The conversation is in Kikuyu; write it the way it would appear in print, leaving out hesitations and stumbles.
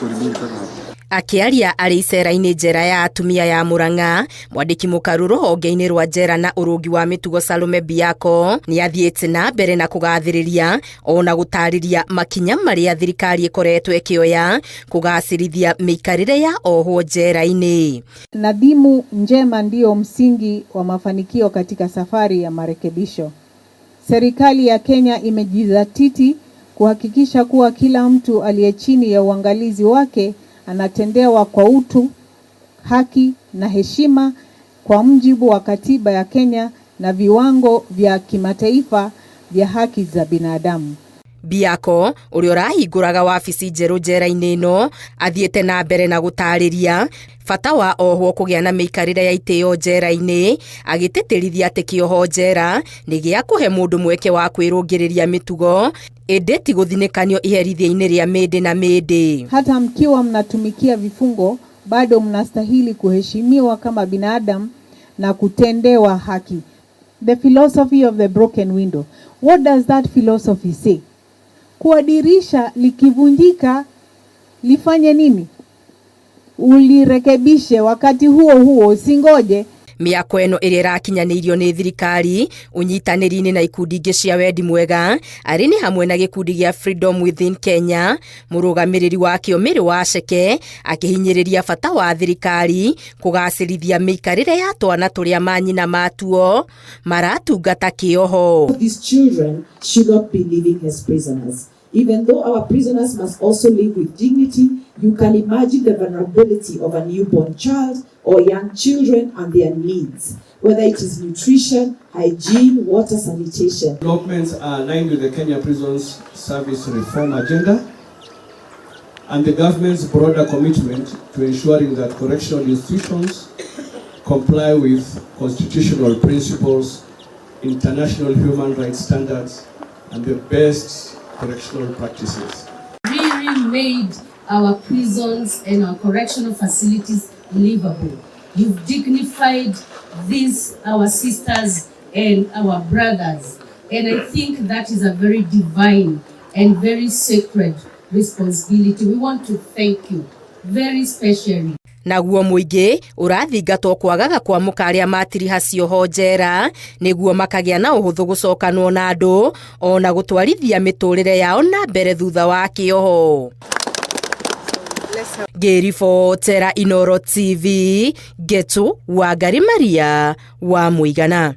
Story mingi sana hapo. Akĩaria arĩ icera-inĩ njera ya atumia ya Murang'a, mwandĩki mũkaru rũhonge-inĩ rwa njera na ũrũngi wa mĩtugo Salome Biako nĩ athiĩte na mbere na kũgathĩrĩria ona gũtarĩria makinya marĩa thirikari ĩkoretwo ĩkĩoya kũgacĩrithia mĩikarĩre ya ohwo njera-inĩ. Nadhimu njema ndiyo msingi wa mafanikio katika safari ya marekebisho. Serikali ya Kenya imejizatiti kuhakikisha kuwa kila mtu aliye chini ya uangalizi wake anatendewa kwa utu, haki na heshima kwa mujibu wa katiba ya Kenya na viwango vya kimataifa vya haki za binadamu. Biako ũrĩa ũrahingũraga wabici njerũ njera-inĩ ĩno athiĩte na mbere na gũtarĩria bata wa ohwo kũgĩa na mĩikarĩre ya itĩo njera-inĩ, agĩtĩtĩrithia atĩ kĩoho njera nĩ gĩa kũhe mũndũ mweke wa kwĩrũngĩrĩria mĩtugo ĩndĩ ti gũthinĩkanio iherithia-inĩ rĩa mĩndĩ na mĩndĩ. Hata mkiwa mnatumikia vifungo bado mnastahili kuheshimiwa kama binadamu na kutendewa haki. The philosophy of the broken window. What does that philosophy say? Kuwa dirisha likivunjika lifanye nini? Ulirekebishe wakati huo huo, usingoje. Mĩako ĩno ĩrĩa ĩrakinyanĩirio nĩ thirikari ũnyitanĩri-inĩ na ikundi ingĩ cia wendi mwega arĩ nĩ hamwe na gĩkundi gĩa Freedom Within Kenya, mũrũgamĩrĩri wakĩo Mary Waceke akĩhinyĩrĩria bata wa thirikari kũgacĩrithia mĩikarĩre ya twana tũrĩa manyina matuo maratungata kĩoho. These children should not be living as prisoners. Even though our prisoners must also live with dignity, you can imagine the vulnerability of a newborn child or young children and their needs, whether it is nutrition, hygiene, water, sanitation. Developments are aligned with the Kenya Prisons Service Reform Agenda and the government's broader commitment to ensuring that correctional institutions comply with constitutional principles, international human rights standards, and the best correctional practices. Really made our prisons and our correctional facilities livable. You've dignified these, our sisters and our brothers. And I think that is a very divine and very sacred responsibility. We want to thank you very specially. Naguo mũingĩ ũrathingatwo kwagaga kwamũka arĩa matiriha cioho njera nĩguo makagĩa na ũhũthũ gũcokanwo na andũ ona gũtwarithia mĩtũrĩre yao na mbere thutha wa kĩoho. Ngĩribotera Inoro TV, Ngetu Wangari Maria wa Mũigana.